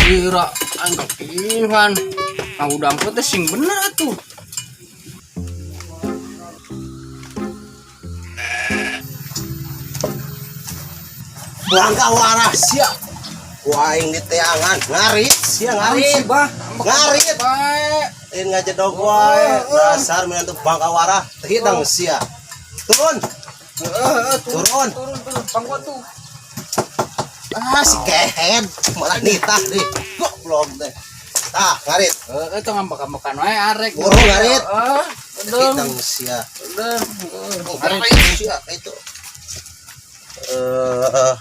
Kira-kira aing kapihan. Nah udah angkot teh sing bener atuh. Bangka warah sia. Ku aing di teangan ngarit sia ngarit. Bah, Ngarit. Bae. Lain ngajedog wae. Dasar minantu bangka warah teu hidang sia. Turun. Heeh, Turun. turun, turun. Pangkuan tuh. Ah si kehed malah nitah deh. Goblok teh. Tah ngarit. Heeh, tong ngambek-ambekan wae arek. Buru ngarit. Heeh, Teu edeng, hidang sia. edeng. Heeh, Ngarit sia itu. Eh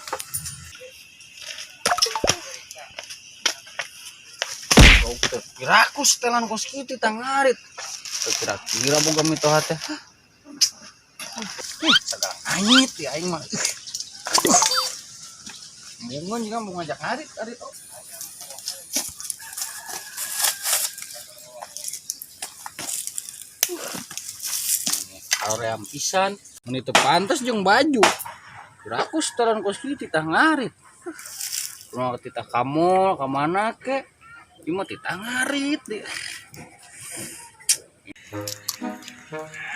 Kira aku setelan kos kitu tah ngarit. Kira-kira boga mitoha teh. Sagala anyit ya aing mah. Bunga juga mau ngajak ngarit ngarit. Aream pisan, mun itu pantes jeung baju. Kira aku setelan kos kitu tah ngarit. Kumaha titah ka mall, ka mana ke? Ieu mah titah ngarit di.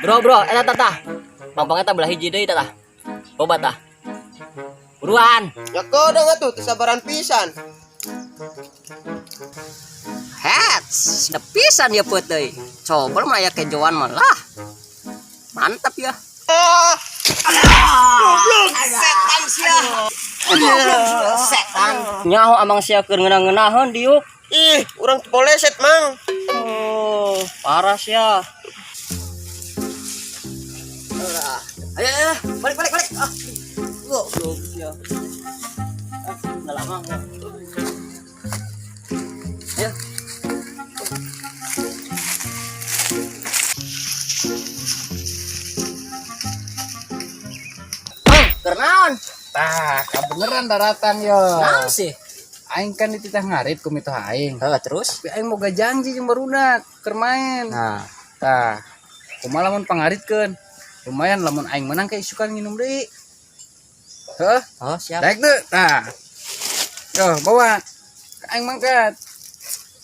Bro, bro, eta tah. Pangpang eta belah hiji deui tah. Boba tah. Buruan. Ya kodong atuh teu sabaran pisan. Het, sedep pisan ya peut deui. Coba mah aya kejoan mah lah. Mantap ya. Goblok setan sia. Goblok setan. Nyaho amang sia keur ngeunah-ngeunaheun diuk. Ih, urang poleset, Mang. Oh, parah sia. Ayo, ayo, balik, balik, balik. Ah, goblok sia. Ah, udah lama gua. Ayo. Mang, keur naon? Tah, kabeneran daratan yo. Naon sih? Aing kan dititah ngarit ku mitoha aing. Heeh, terus? Tapi aing moga janji jeung barudak keur main. Nah, Tah, kumaha lamun pangaritkeun? Lumayan lamun aing menang ke isukan nginum deui. Heuh, oh siap. daek teu? Tah. Yo, bawa. Aing mangkat.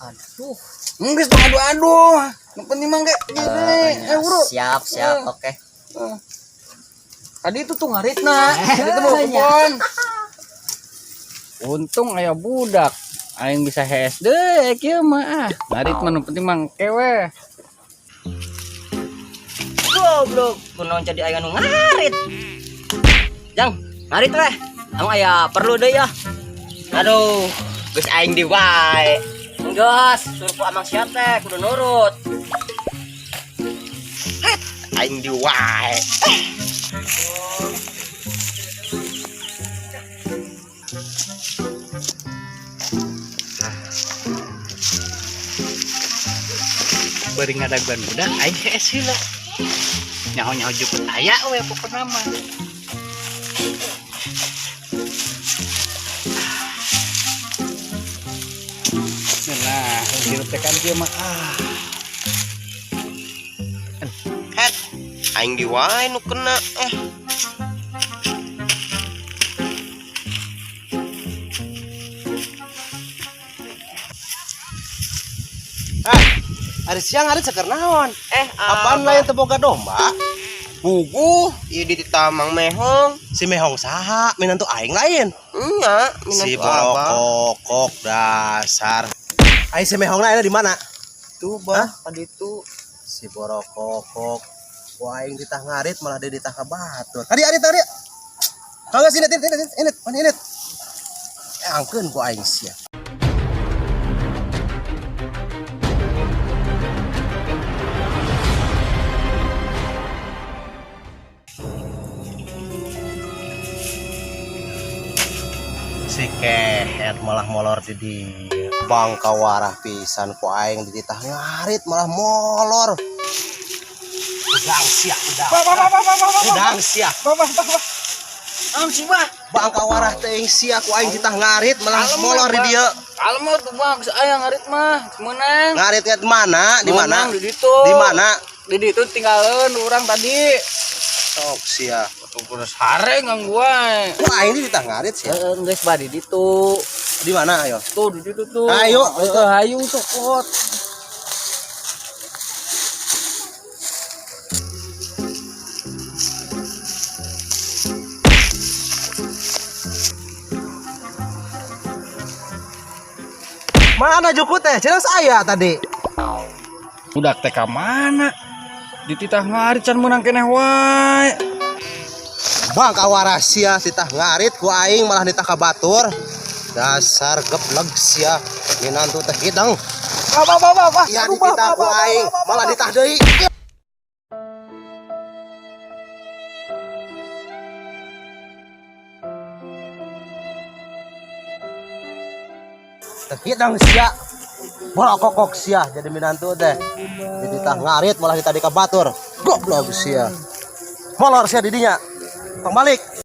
Aduh. Geus tong adu-adu. Nu penting mah ge gini. Bro. Siap, siap, oke. Heeh. Tadi itu tuh ngaritna. Tadi itu bawa kupon. Untung aya budak. Aing bisa hees deui kieu mah. Ah, ngarit mah nu penting mah kewe. Goblok, kunaon jadi aing anu ngarit. Jang, ngarit weh. Anu aya perlu deui ya. Aduh, geus aing di wae. Enggeus, suruh ku amang sia teh kudu nurut. Het, aing di wae. Bari ngadaguan budak aing hees heula. Nyaho-nyaho jukut aya we pokona mah. Nah, hirup teh kan kieu mah ah. Het, aing di wae nu kena eh. Ah, ari siang ari seker naon? Apaan lain teu boga domba? Buku, ieu di Tamang Mehong. Si Mehong saha? Minantu aing lain. Nya, minantu Si abah. borokokok dasar. Aing si Mehong lain di mana? Tuh, bah, tadi tuh. Si borokokok. Wah, aing ditah ngarit malah dia ditah ka batur. Tadi ari tadi. Kangga sini ini ini ini ini. Angkeun ku aing sia. Si kehet malah molor di dia. Bangka warah pisan ku aing dititah ngarit malah molor. Udang sia, udang. Udang sia. Naon sih, Bah? Bangka warah teuing sia ku aing dititah ngarit malah Kalem, molor di Bah. dia. Kalem tuh, Bang, geus aya ngarit mah, meunang. Ngarit di mana? Di mana? Meunang di ditu. Di mana? Di ditu tinggalin urang tadi. Sok sia. Tuh terus hare gangguan. Ku aing dititah ngarit sia. Heeh, geus bah di ditu. Di mana ayo? Tuh di situ tuh. Ayo. Heeh, ayo cokot. Mana jukut teh? Cenah saya tadi. Budak teh ka mana? Dititah ngarit can meunang keneh wae. Bang kawarah sia titah ngarit ku aing malah nitah ka batur. Dasar geblek sia. Minantu teh hidang. Bah bah bah bah. Iya dititah ku aing malah ditah deui. Teh hidang sia. Borokokok sia jadi minantu teh. Dititah ngarit malah ditadi ka batur. Goblok sia. Molor sia didinya. Tong balik.